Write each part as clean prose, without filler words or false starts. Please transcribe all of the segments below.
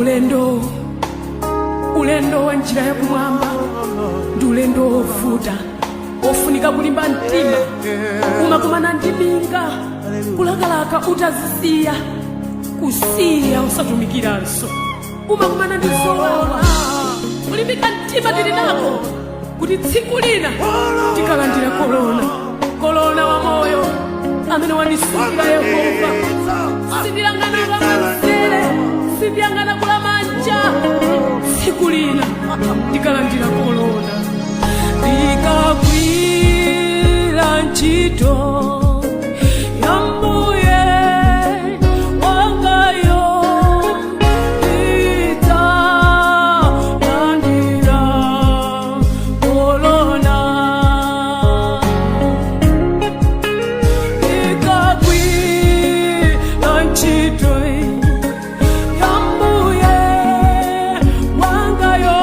Ulendo, ulendo wa njira yakumwamba ndi ulendo wovuta, wofunika kulimba mtima. Umakumana ndi minga, kulakalaka utazisiya, kusiya usatumikiranso. Umakumana ndi zowawa. Kulimbika mtima tili nako kuti tsiku lina tikalandira kolona, kolona wa moyo amene wandisungira Yehova. Sindiyang'ana kulamanzere, sindiyang'ana kulamanja. Tsiku lina ndikalandira kolona, ndikagwira ntchito ya Mbuye wangayo, ndidzalandira kolona. Ndikagwira ntchito ya Mbuye wangayo,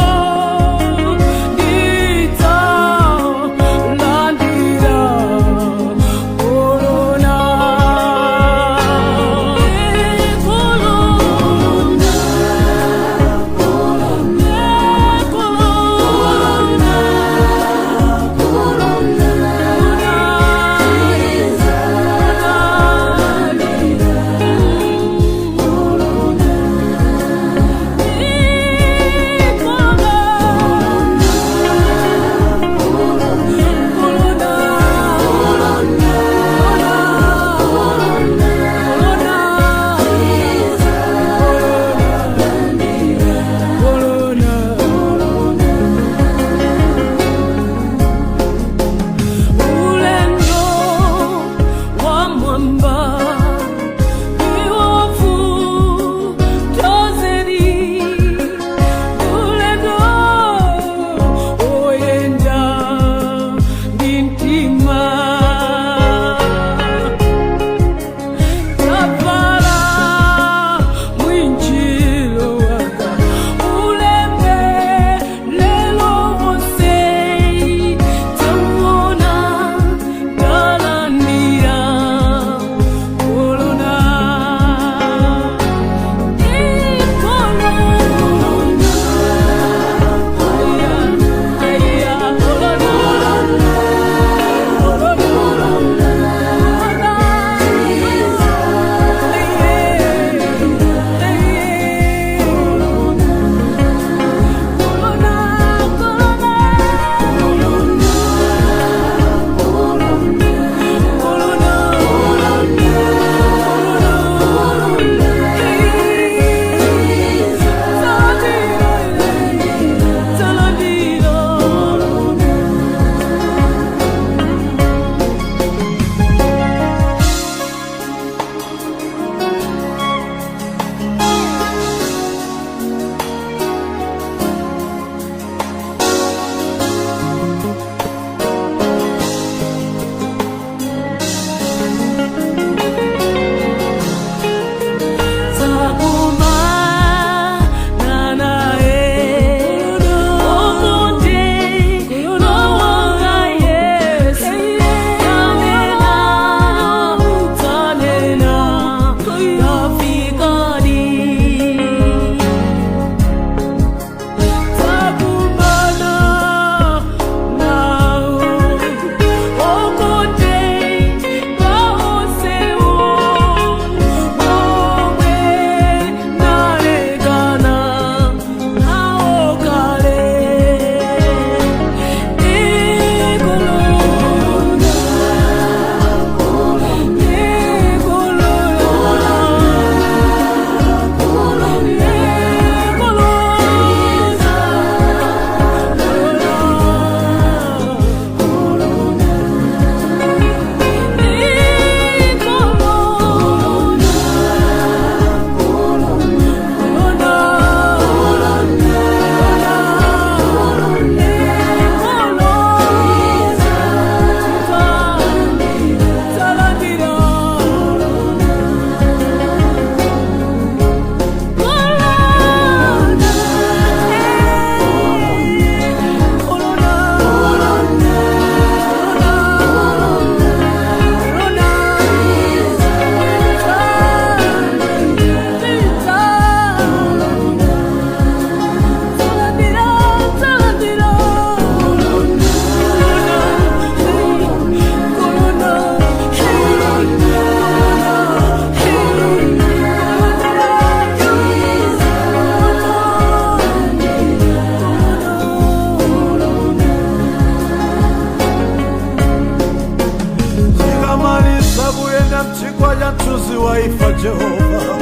Mthunzi wa imfa Jehova,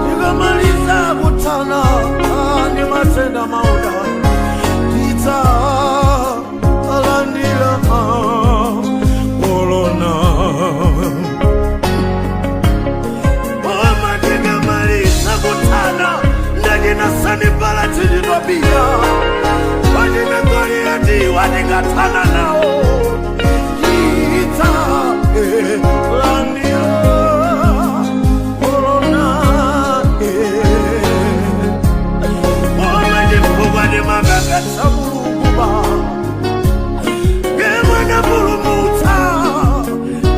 tikamaliza kuthana ndi matenda mauda, tidzalandira korona. Koma tikamaliza kuthana ndachina Sanibalati ndi Tobiya, wachina Goliyati watingathana nawo, tidzalandira korona. Koma chifukwa ndimapembedza Mulungu ba yemwe anapulumutsa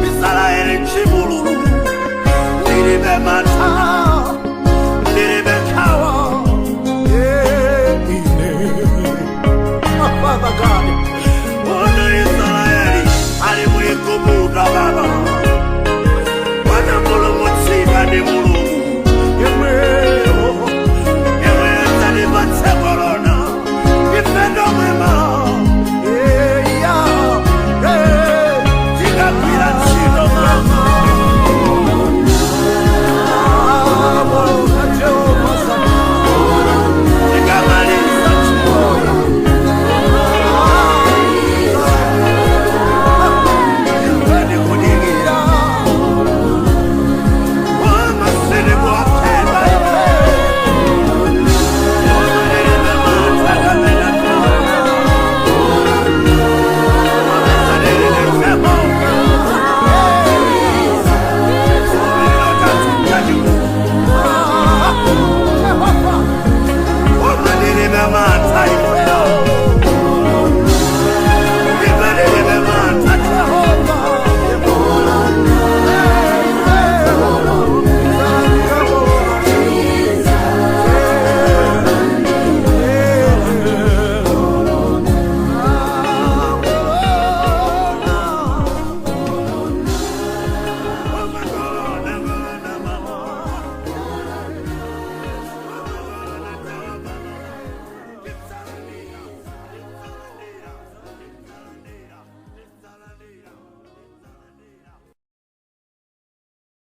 Israeli m'chipululu, ndilibe mantha.